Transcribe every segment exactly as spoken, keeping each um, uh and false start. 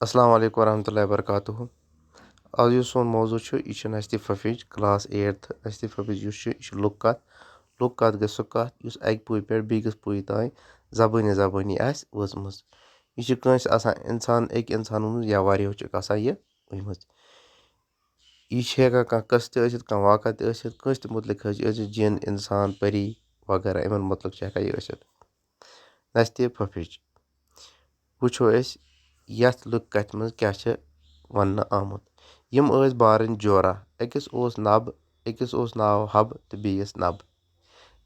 السلام علیکم ورحمۃ اللہ وبرکاتہ۔ آز یُس سون موضوع چھُ، یہِ چھُ نستِ ففج، کلاس ایٹتھ۔ نستِ ففج یُس چھُ، یہِ چھُ لُکھ کتھ۔ لُکھ کتھ گٔے سۄ کتھ یُس اکہِ پُیہِ پٮ۪ٹھ بیٚکِس پُیہِ تام زبٲنی زبٲنی آسہِ وٲژمٕژ۔ یہِ چھِ کٲنٛسہِ آسان، انسان، أکۍ انسانن منٛز یا واریاہو چھِکھ آسان یہِ ؤنمٕژ۔ یہِ چھِ ہٮ۪کان کانٛہہ قصہٕ تہِ ٲسِتھ، کانٛہہ واقعہ تہِ ٲسِتھ، کٲنٛسہِ تہِ مُتعلق ہیٚکہِ ٲسِتھ، جِن، انسان، پری وغیرہ، یِمن مُتعلق چھِ ہٮ۪کان یہِ ٲسِتھ۔ نستِ ففج۔ وٕچھو أسۍ یتھ لُکھ کتھِ منٛز کیٛاہ چھِ وننہٕ آمُت۔ یِم ٲسۍ بارٕنۍ جورا۔ أکِس اوس نب، أکِس اوس ناو حب تہٕ بیٚیِس نب۔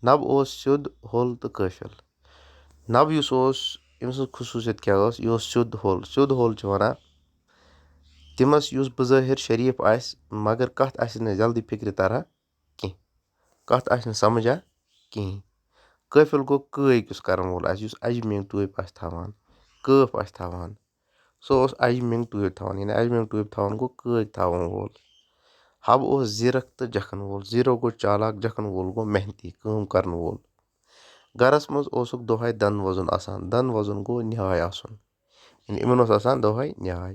نب اوس سیوٚد، ہوٚل تہٕ قٲفِل۔ نب یُس اوس، أمۍ سٕنٛز خصوٗصیت کیٛاہ ٲس؟ یہِ اوس سیوٚد ہوٚل۔ سیوٚد ہوٚل چھِ ونان تٔمِس یُس بظٲہِر شریٖف آسہِ، مگر کتھ آسہِ نہٕ جلدی فِکرِ تران کینٛہہ، کتھ آسہِ نہٕ سمجھان کِہیٖنۍ۔ قٲفِل گوٚو کٲگۍ یُس کرن وول آسہِ، یُس اجہِ مینگ ٹوپۍ آسہِ تھاوان، کٲف آسہِ تھاوان، سُہ اوس اجہِ مینگ ٹوپۍ تھاوان، یعنی اجہِ مینگ ٹوپۍ تھاوان گوٚو کٲگۍ تھاوَن وول۔ حب اوس زیرک تہٕ جکھن وول، زیرو گوٚو چالاک، جکھن وول گوٚو محنتی، کٲم کرن وول۔ گرس منٛز اوسُکھ دۄہے دن وۄزُن آسان، دن وۄزُن گوٚو نِہاے آسُن، یعنی یِمن اوس آسان دۄہے نِہاے۔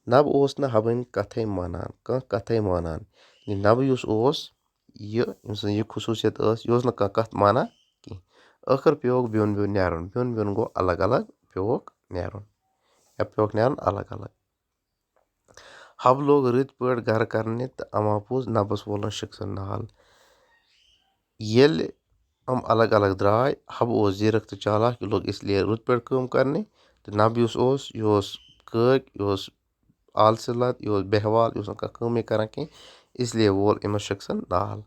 نب اوس نہٕ حبٕنۍ کتھے مانان، کانٛہہ کتھے مانان۔ یہِ نب یُس اوس، یہِ أمۍ سٕنٛز یہِ خصوٗصیت ٲس، یہِ اوس نہٕ کانٛہہ کتھ مانان کینٛہہ۔ ٲخٕر پیوٚوُکھ بیوٚن بیوٚن نیرُن، بیوٚن بیوٚن گوٚو الگ الگ پیوٚوُکھ نیرُن، یا پیوٚوُکھ نیرُن الگ الگ۔ حب لوگ رٕتۍ پٲٹھۍ گرٕ کرنہِ تہٕ اما پوٚز نبس وولُن شِکسن نال۔ ییٚلہِ یِم الگ الگ درٛاے، حب اوس زیرک تہٕ چالاک، یہِ لوٚگ اس لیے رٕتۍ پٲٹھۍ کٲم کرنہِ، تہٕ نب یُس اوس، یہِ اوس کٲگۍ، یہِ اوس آلسہِ لد، یہِ اوس بیہوال، یہِ اوس نہٕ کانٛہہ کٲمٕے کران کینٛہہ، اس لیے وول أمِس شخصن نال۔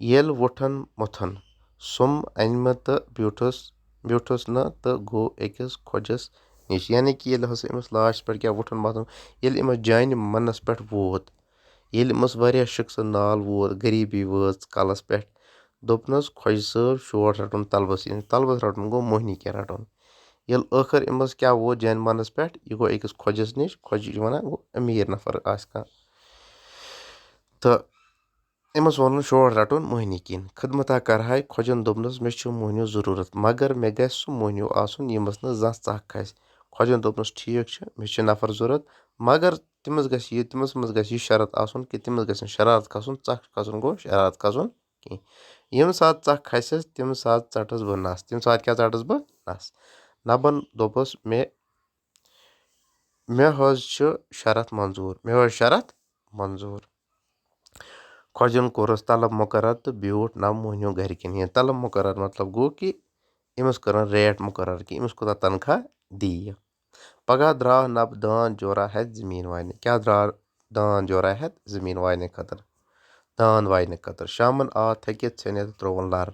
ییٚلہِ وُٹھن مۄتھُن سُم انمہٕ تہٕ بیوٗٹھُس، بیوٗٹھُس نہٕ تہٕ گوٚو أکِس کھۄجس نِش، یعنی کہِ ییٚلہِ ہسا أمِس لاسٹس پٮ۪ٹھ کیٛاہ وُٹھُن مۄتھُن، ییٚلہِ أمِس جانہِ منس پٮ۪ٹھ ووت، ییٚلہِ أمِس واریاہ شخصن نال ووت، غریٖبی وٲژ کلس پٮ۪ٹھ، دوٚپنَس، "خۄجہِ صٲب، شور رَٹُن تَلبَس"، یعنی تَلبَس رَٹُن گوٚو موہنی کینٛہہ رَٹُن۔ ییٚلہِ ٲخٕر أمِس کیٛاہ ووت جانہِ منَس پٮ۪ٹھ، یہِ گوٚو أکِس خۄجَس نِش، خۄجہِ چھِ وَنان گوٚو أمیٖر نفر آسہِ کانٛہہ۔ تہٕ أمِس ووٚنُن، "شور رَٹُن موہنی کِنۍ، خدمتا کَرہاے"۔ خۄجَن دوٚپنَس، "مےٚ چھُ موہنیوٗ ضروٗرت، مگر مےٚ گژھِ سُہ موہنیوٗ آسُن، ییٚمِس نہٕ زانٛہہ ژَکھ کھسہِ۔" خۄجَن دوٚپنَس، "ٹھیٖک چھُ، مےٚ چھُ نفر ضروٗرت، مگر تٔمِس گژھِ یہِ، تٔمِس منٛز گژھِ یہِ شرط آسُن کہِ تٔمِس گژھِ نہٕ شرارت کھسُن، ژَکھ کھسُن گوٚو شرارت کھسُن کینٛہہ۔ ییٚمہِ ساتہٕ ژَکھ کھسٮ۪س، تَمہِ ساتہٕ ژَٹَس بہٕ نَس۔" تَمہِ ساتہٕ کیٛاہ ژَٹَس بہٕ؟ نَس۔ نَبَن دوٚپُس، "مےٚ، مےٚ حظ چھُ شرط منظوٗر، مےٚ حظ چھُ شرط منظوٗر۔" خۄجَن کوٚرُس طلب مُقرر تہٕ بیوٗٹھ نَب موہنیوٗ گَرِکٮ۪ن ہِنٛدۍ۔ طلب مُقرر مطلب گوٚو کہِ أمِس کٔرٕن ریٹ مُقرر کہِ أمِس کوٗتاہ تنخواہ دِیہِ۔ پگاہ درٛاو نَب داند جورا ہٮ۪تھ زٔمیٖن واینہِ۔ کیٛاہ درٛاو داند جورا ہٮ۪تھ زٔمیٖن واینہٕ خٲطرٕ؟ داند واینہٕ خٲطرٕ۔ شامَن آو تھٔکِتھ ژھیٚنِتھ تہٕ ترٛووُن لَر۔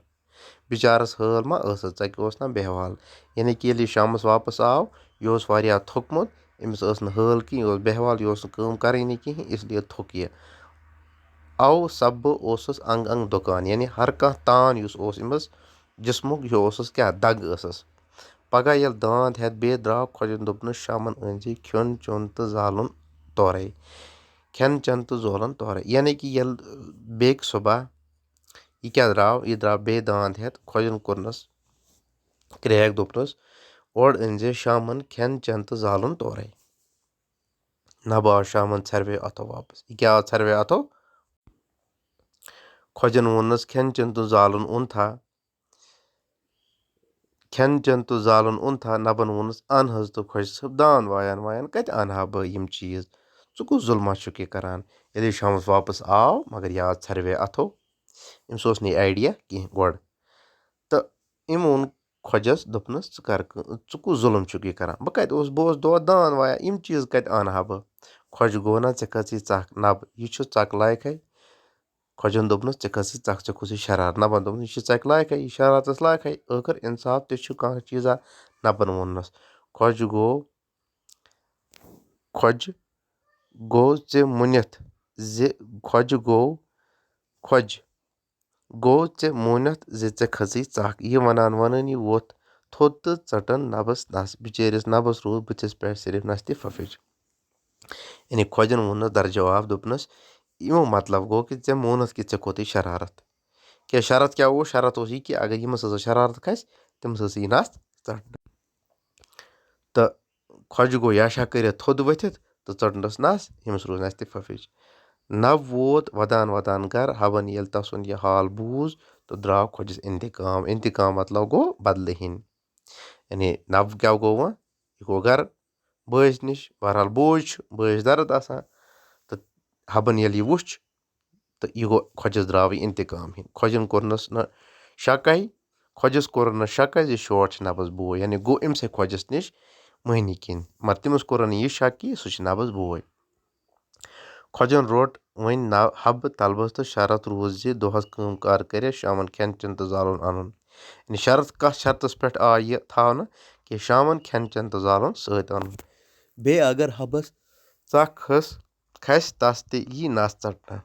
بِچارَس ہٲل ما ٲسٕس، ژَکہِ اوس نا بیہوال؟ یعنی کہِ ییٚلہِ یہِ شامَس واپَس آو، یہِ اوس واریاہ تھوٚکمُت، أمِس ٲس نہٕ ہٲل کِہیٖنۍ، یہِ اوس بیہوال، یہِ اوس نہٕ کٲم کَرٲنی کِہیٖنۍ، اس لیے تھوٚک یہِ۔ اَو سببہٕ اوسُس انٛگ انٛگ دُکان، یعنی ہر کانٛہہ تان یُس اوس أمِس جسمُک، یہِ اوسُس کیٛاہ، دَگ ٲسٕس۔ پگاہ ییٚلہِ داند ہٮ۪تھ بیٚیہِ درٛاو، خۄجَن دوٚپنَس، "شامَن أنۍ زِ کھیوٚن چیوٚن تہٕ زالُن تورَے۔" کھٮ۪ن چٮ۪ن تہٕ زولُن تورَے۔ یعنی کہِ ییٚلہِ بیٚکہِ صُبح یہِ کیٛاہ درٛاو؟ یہِ درٛاو بیٚیہِ داند ہٮ۪تھ، خۄجَن کوٚرنَس کرٛیک، دوٚپنَس، "اورٕ أنۍ زِ شامَن کھٮ۪ن چٮ۪ن تہٕ زالُن تورَے۔" نَبہٕ آو شامَن ژھرِوے اَتھو واپَس۔ یہِ کیٛاہ آو ژھرِوے اَتھو؟ خۄجَن ووٚننَس، "کھٮ۪ن چٮ۪ن تہٕ زالُن اوٚن تھا؟" کھٮ۪ن چٮ۪ن تہٕ زالُن اوٚن تھا؟ نَبَن ووٚنُس، "اَن حظ تہٕ خۄجہِ صٲب، داند وایان وایان کَتہِ اَنہٕ ہا بہٕ یِم چیٖز؟ ژٕ کُس ظُلما چھُکھ یہِ کَران؟" ییٚلہِ یہِ شامَس واپَس آو، مگر یہِ آو ژھرِوے اَتھو، أمِس اوس نہٕ یہِ آیڈیا کِہیٖنۍ گۄڈٕ۔ تہٕ أمۍ ووٚن خۄجَس، دوٚپنَس، "ژٕ کَر کٲ-، ژٕ کُس ظُلُم چھُکھ یہِ کَران؟ بہٕ کَتہِ اوسُس، بہٕ اوسُس دۄہَس داند وایان، یِم چیٖز کَتہِ اَنہٕ ہا بہٕ؟" خۄجہِ گوٚو نا، "ژےٚ کھٔژٕے ژَکھ نَبہٕ، یہِ چھُ ژَکھ لایقٕے؟" خۄجَن دوٚپنَس، "ژےٚ کھٔژٕے ژَکھ، ژےٚ کھوٚژٕے شرارت؟" نَبَن دوٚپنَس، "یہِ چھِ ژَکہِ لایقٕے، یہِ شرارتَس لایقٕے، ٲخٕر اِنصاف تہِ چھُ کانٛہہ چیٖزا؟" نَبَن ووٚننَس۔ خۄجہِ گوٚو، خۄجہِ گوٚو ژےٚ مُنِتھ زِ، خۄجہِ گوٚو، خۄجہِ گوٚو ژےٚ مونِتھ زِ ژےٚ کھٔژٕے ژَکھ۔ یہِ وَنان وَنٲنی ووٚتھ تھوٚد تہٕ ژٔٹٕن نَبَس نَس۔ بِچٲرِس نَبَس روٗد بٕتھِس پٮ۪ٹھ صرف نَستِ فَفِج۔ یعنی خۄجَن ووٚننَس در جواب، دوٚپنَس، "یِمو مطلب گوٚو کہِ ژےٚ مونُتھ کہِ ژےٚ کھوٚتُے شرارت۔" کیٛاہ شرط کیٛاہ اوس؟ شرط اوس یہِ کہِ اگر یِمَس ہسا شرارت کھسہِ، تٔمِس ہسا یی نَس ژَٹنہٕ۔ تہٕ خۄجہِ گوٚو یاشا کٔرِتھ تھوٚد ؤتھِتھ تہٕ ژٔٹنَس نَس، ییٚمِس روٗز نَس تہِ پھپھِج۔ نَو ووت ودان ودان گَرٕ، حبَن ییٚلہِ تَسُنٛد یہِ حال بوٗز تہٕ درٛاو خۄجَس انتقام۔ انتقام مطلب گوٚو بدلہٕ ہیٚنۍ۔ یعنی نَو کیٛاہ گوٚو وۄنۍ؟ یہِ گوٚو گَرٕ بٲیِس نِش۔ بہرحال بوے چھُ، بٲیِس درد آسان۔ تہٕ حبَن ییٚلہِ یہِ وُچھ، تہٕ یہِ گوٚو خۄجَس درٛاو یہِ انتقام ہیٚنۍ۔ خۄجَن کوٚرنَس نہٕ شکَے، خۄجَس کوٚرُن نہٕ شکَے زِ شوٹھ چھُ نَبَس بوے، یعنی گوٚو أمۍ سٕے خۄجَس نِش مٔہنی کِنۍ۔ مگر تٔمِس کوٚرُن نہٕ یہِ شک کہِ سُہ چھُ نَبَس بوے۔ خۄجَن روٚٹ وۄنۍ نَو حبہٕ طلبَس تہٕ شرط روٗز زِ دۄہَس کٲم کار کٔرِتھ شامَن کھٮ۪ن چٮ۪ن تہٕ زالُن اَنُن۔ یعنی شرط کَتھ شرطَس پٮ۪ٹھ آو یہِ تھاونہٕ کہِ شامَن کھٮ۪ن چٮ۪ن تہٕ زالُن سۭتۍ اَنُن۔ بیٚیہِ اگر حبَس ژَکھ کھٔس کھسہِ تَس تہِ یی نَس ژَٹنہٕ۔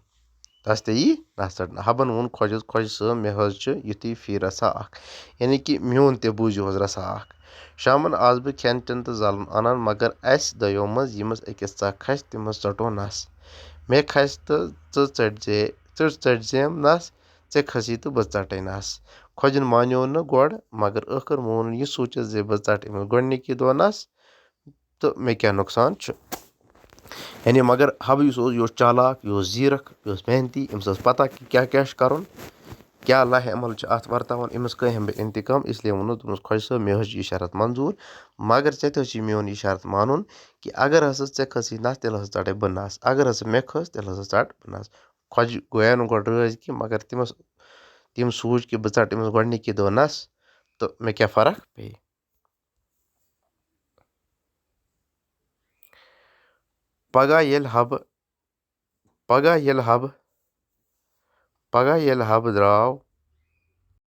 تَس تہِ یی نَس ژَٹنہٕ۔ حبَن ووٚن خۄجَس، "خۄجہٕ صٲب، مےٚ حظ چھُ یُتھُے فی رَژھا اَکھ، یعنی کہِ میون تہِ بوٗزِو حظ رَژھا اَکھ۔ شامَن آسہٕ بہٕ کھٮ۪ن چٮ۪ن تہٕ زَلُن اَنان، مگر اَسہِ دۄیو منٛز ییٚمِس أکِس ژَکھ کھسہِ، تٔمِس ژَٹو نَس۔ مےٚ کھسہِ تہٕ ژٕ ژٔٹزے، ژٕ ژٔٹزیم نَس، ژےٚ کھسی تہٕ بہٕ ژَٹَے نَس۔" خۄجَن مانیو نہٕ گۄڈٕ، مگر ٲخٕر مون یہِ سوٗنٛچِتھ زِ بہٕ ژَٹہٕ أمِس گۄڈٕنِکی دۄہ نَس، تہٕ مےٚ کیٛاہ نۄقصان چھُ؟ یعنی مگر حبہٕ یُس اوس، یہِ اوس چالاک، یہِ اوس زیٖرَکھ، یہِ اوس محنتی، أمِس ٲس پَتہ کہِ کیٛاہ کیٛاہ چھُ کَرُن، کیٛاہ لَہہِ عمل چھُ اَتھ وَرتاوُن، أمِس کٔہۍ ہٮ۪مہٕ بہٕ انتقام، اِسلیے ووٚنُن دوٚپمَس، "خۄجہِ صٲب، مےٚ حظ چھُ یہِ شرط منظوٗر، مگر ژےٚ تہِ حظ چھُے میون یہِ شرط مانُن کہِ اگر ہسا ژےٚ کھٔسی نَس، تیٚلہِ ہسا ژَٹَے بہٕ نَس، اگر ہسا مےٚ کھٔس، تیٚلہِ ہسا ژَٹہٕ بہٕ نَس۔" خۄجہِ گویا نہٕ گۄڈٕ رٲزۍ کینٛہہ، مگر تٔمِس، تٔمۍ سوٗنٛچ کہِ بہٕ ژَٹہٕ أمِس گۄڈٕنِکی دۄہ نَس، تہٕ مےٚ کیٛاہ فرق پیٚیہِ؟ پگاہ ییٚلہِ حبہٕ، پگاہ ییٚلہِ حبہٕ، پگاہ ییٚلہِ حبہٕ درٛاو،